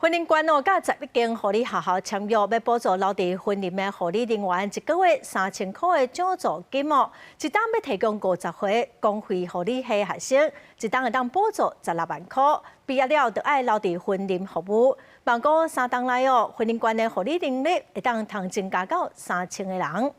雲林縣哦，佮11間護理學校簽約，欲補助留佇雲林的護理人員一個月3000箍的獎助金哦。一冬欲提供50回公費護理系學生，一冬會當補助16萬箍。畢業了就愛留佇雲林服務。望講3冬內哦，雲林縣的護理能力會當通增加到3000個人。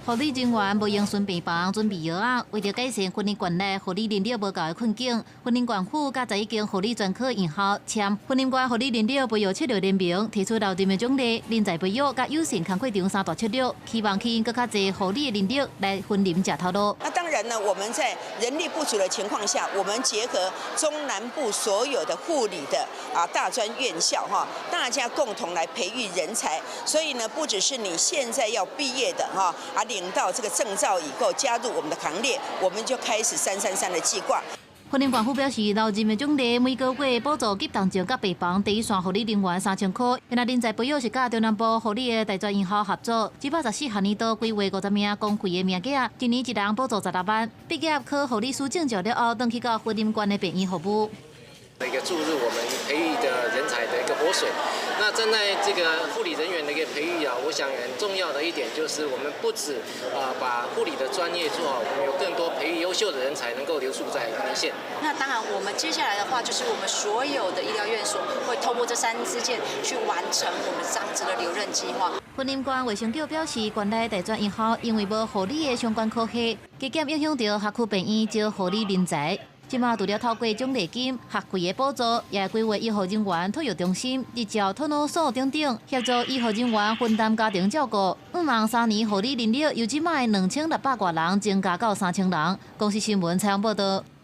護理人員無閒巡病房準備藥仔，為著改善雲林縣內護理人力無夠的困境，雲林縣府佮11間護理專科院校簽雲林縣護理人力培育策略聯盟，提出留任的獎勵、人才培育佮友善工課場三大策略，希望吸引閣較濟護理的人力來雲林食頭路。那當然呢，我們在人力不足的情況下，我們結合中南部所有的護理的大專院校哈，大家共同來培育人才。所以呢，不只是你現在要畢業的哈領到這個證照以後加入我們的行列，我們就開始三三三的計劃。雲林縣府表示，留任的獎勵每個月補助急重症佮病房第一線護理人員3000箍。另外人才培育是佮中南部護理的大專院校合作，114學年度規劃50名公費的名額，一年一人補助16萬。畢業考護理師證照了後，轉去到雲林縣的病院服務。一個注入我們培育的人才的一個活水。那站在這個護理人員的一個培育啊，我想很重要的一點就是，我們不止把護理的專業做好，我們有更多培育優秀的人才能夠留駐在雲林縣。那當然，我們接下來的話，就是我們所有的醫療院所會透過這三支箭去完成我們這樣子的留任計劃。雲林縣衛生局表示，縣內大專院校因為無護理的相關科系，加減影響著學區病院招護理人才。這馬除了透過獎勵金、學費的補助，也規劃醫護人員托育中心、日照托老所等等，協助醫護人員分擔家庭照顧。向望3年護理人力由這擺的2600外人增加到3000人。公視新聞採訪報導。